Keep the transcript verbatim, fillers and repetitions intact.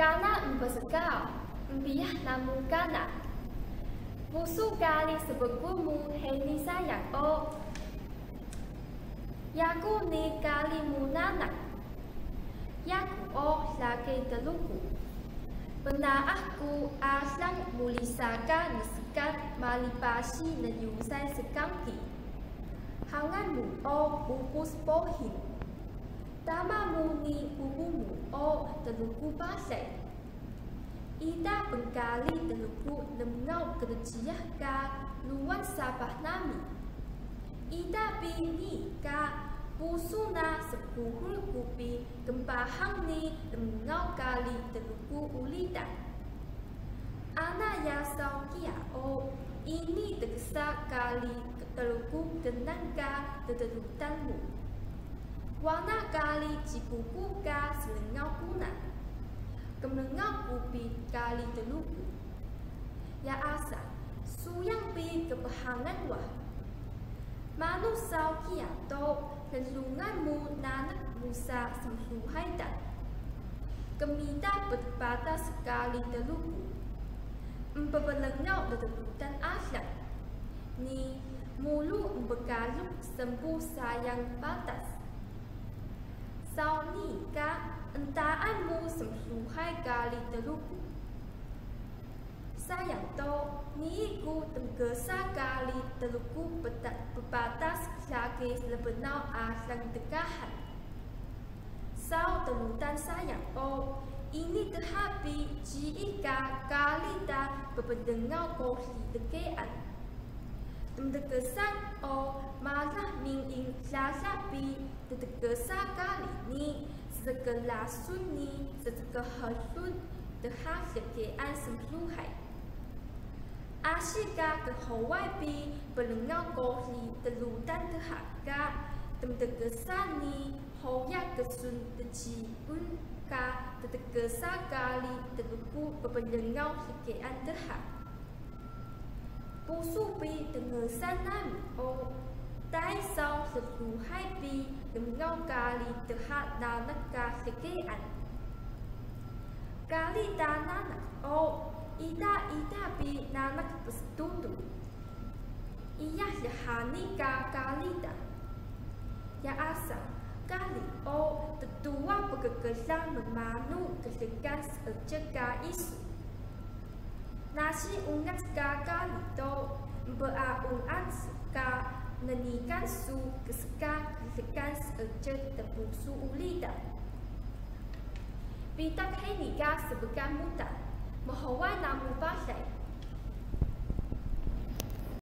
Kana mpsgaaw, embiyax namu kana. Pusu kari sbkul mu hini sayang o. Yaku ni kari mu nanak. Yaku o hlakay Truku. Pnaah ku alang murisa ka nskad mali pasi nyusay skangki. Hangan mu o Pupu Spuhing. Tama mu ni bubu mu o Truku balay. Ida pnkari Truku rmngaw kdjiyax ka ruwan sapah nami. Ida bi nii ka pusu na skuxul ku bi knpahan ni rmngaw kari Truku uri da. Ana yasaw kiya o, ini tgsa kari Truku knan ka ddrudan mu. Wana kari Cikuku ka srngaw ku na. Kmrngaw ku bi kari Truku. Yaasa, suyang bi kphangan wa. Manu saw kiya do llungan mu nanak musa smluhay da. Qmita ptpatas kari Truku. Mpbrngaw ddrudan alang. Ni mulu mbkalux smbu sayang patas. Saw nii ka ntaan mu smluhay kari Truku. Sayang do, nii ku tmgsa kari Truku pta-, ppatas hlaki slbnaw alang dkahan. Saw trudan sayang o, ini dha bi ciida ka kari ta pbrngaw quri dkean. Tmdksan o, malah minging lala bi ttgsa kari ni sklasun ni stkhlun dha dkean smluhay. Asi ka khway bi brngaw quri trudan dha ka tmdksan ni huya ksun tjiun ka ttgsa kari Truku pbrngaw dkean dha. Pusu bi tngesan nami o, tay saw slluhay bi rmngaw kari dha nanak ka dkean. Kari ta nanak o, ida ida bi nanak pstutu. Iya lhani ka kari ta. Yaasa, kari o tduwa pkkla mmanu klgan seejiq ka isu. Nasi ungat ka kari do, mpaaungan ka nniqan su kska klgan seejiq tpusu uri da. Bitaq hini ka sbkan mu ta, mhuway namu balay.